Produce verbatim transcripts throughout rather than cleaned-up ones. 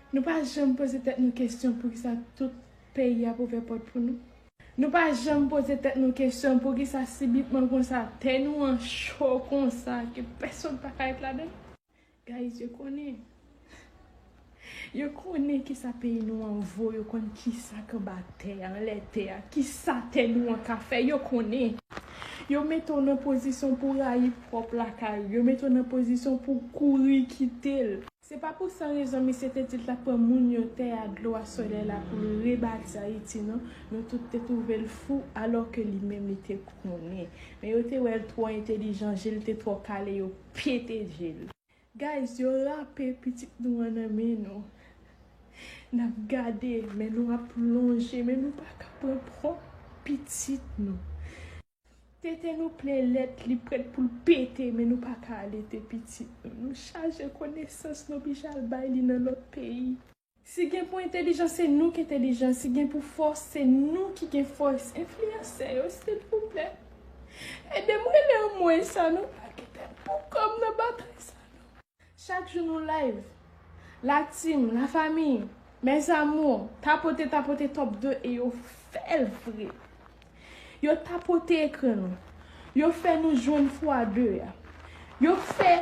Nou pa janm poze tèt nou kesyon poukisa tout peyi ap ouvè pòt pou nou. Nou pa janm poze tèt nou kesyon poukisa sibitman konsa tè nou an cho konsa ke pèsonn pa ka ret ladan l. Guys, yo konnen. Yo konnen kisa peyi nou an vo, yo konn kisa k anba tè a, anlè tè a, kisa tè nou an ka fè, yo konnen. Yo mete w nan pozisyon pou w rayi pwòp lakay ou, yo mete w nan pozisyon pou w kouri kite l. Se pa pou san rezon misye te di l t ap pran moun yo, tè a, dlo a, solèy la pou l rebati Ayiti, non. Nou tout te twouve l fou, alò ke li menm li te konnen. Men yo te wè l twò entelijan, je l te twò kale, yo pete je l. Guys, yo rape pitit nou an nan men nou. N ap gade, men nou ap lonje, men nou pa ka pran pwòp pitit nou. Tete nou plen lèt, li prèt pou l pete, men nou pa ka alete pitit nou. Nou chaje konesans, nou oblije al bay li nan lòt peyi. Si gen pou entèlijans, se nou ki entèlijan. Si gen pou fòs, se nou ki gen fòs. Enfliyansè yo, silvouplè, ede m rele anmwe sa, non. Pa kite m pou kò m nan batay sa, non. Chak jou nou live. La team, la famille, mes amours, tapote, tapote top de e yo fè l vre. Yo tapote ekran nou. Yo fè nou jwenn fwa de a. Yo fè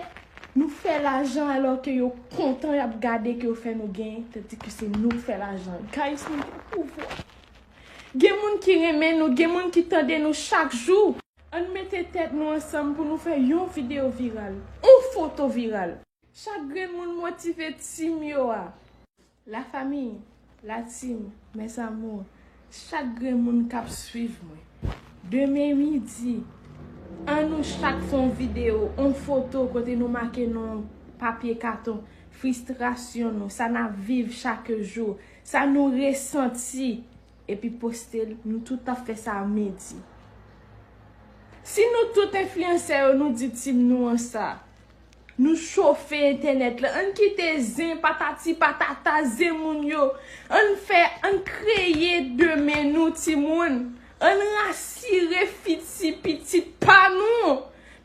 nou fè lajan alò ke yo kontan y ap gade ke yo fè nou genyen, tandike se nou k fè lajan. Guys, nou gen pouvwa. Gen moun ki renmen nou, gen moun ki tande nou chak jou. Ann mete tèt nou ansanm pou nou fè yon videyo viral, yon foto viral. Chak grenn moun motive team yo a. La famille, la team, mes amours, chak grenn moun k ap swiv mwen. Demen midi, ann nou chak fè yon videyo, yon foto kote nou make nan papye katon, fristrasyon nou, sa n ap viv chak jou, sa nou resanti, epi poste l, nou tout ap fè sa a midi. Si nou tout enfliyansè yo, nou di team nou an sa, nou chofe entènèt la. Ann kite zen patati patata, zen moun yo. Ann fè, ann kreye demen nou, timoun. Ann rasire fiti pitit pa nou.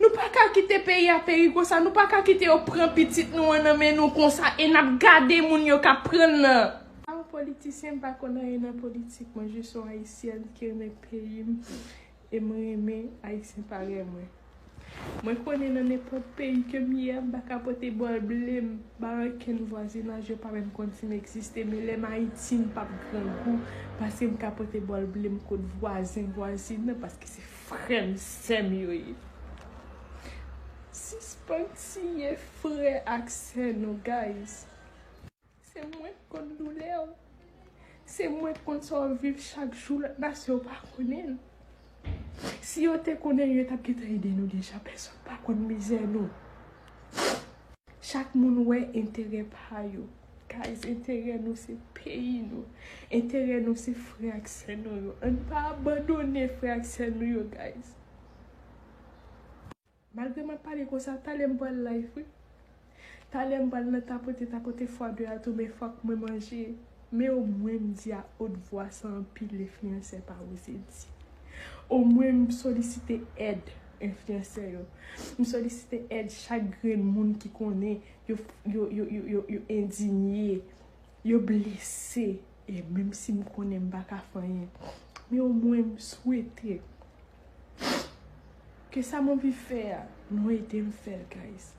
Nou pa ka kite peyi a peri konsa. Nou pa ka kite yo pran pitit nou an nan men nou konsa. E n ap gade moun yo k ap pran nan. M pa yon politisyen, m pa konn anyen nan politik. Mwen jis yon ayisyèn ki renmen peyi m. E mwen renmen Ayisyen parèy mwen. Mwen konnen nan nenpòt peyi ke m ye a, m pa ka pote bòl ble m ba ankenn vwazinaj, yo pa menm konn si m egziste, men lè m Ayiti, m p ap grangou, paske m ka pote bòl ble m kot vwazen, vwazin nan, paske se frè m, sè m yo ye. Sispann tiye frè ak sè nou, guys. Se mwen k konn doulè w. Se mwen k konn sa w ap viv chak jou, lòt nasyon yo pa konnen l. Si yo te konnen l, yo t ap gentan ede nou deja. Pèsonn pa konn mizè nou. Chak moun wè enterè pa yo. Guys, enterè nou se peyi nou. Enterè nou se frè ak sè nou yo. Ann pa abandone frè ak sè nou yo, guys. Malgre m ap pale konsa, talè m pral live, wi. Talè m pral nan tapote, tapote fwa de a tou, men fòk mwen manje. Men omwen m di a haute voix, sa anpil enfliyansè pa oze di. Omwen m solisite èd enfliyansè yo. M solisite èd chak grenn moun ki konnen yo, yo, yo endinye, yo blese. E menm si m konnen m pa ka fè anyen, men omwen m swete ke sa m anvi fè a, nou ede m fè l, guys.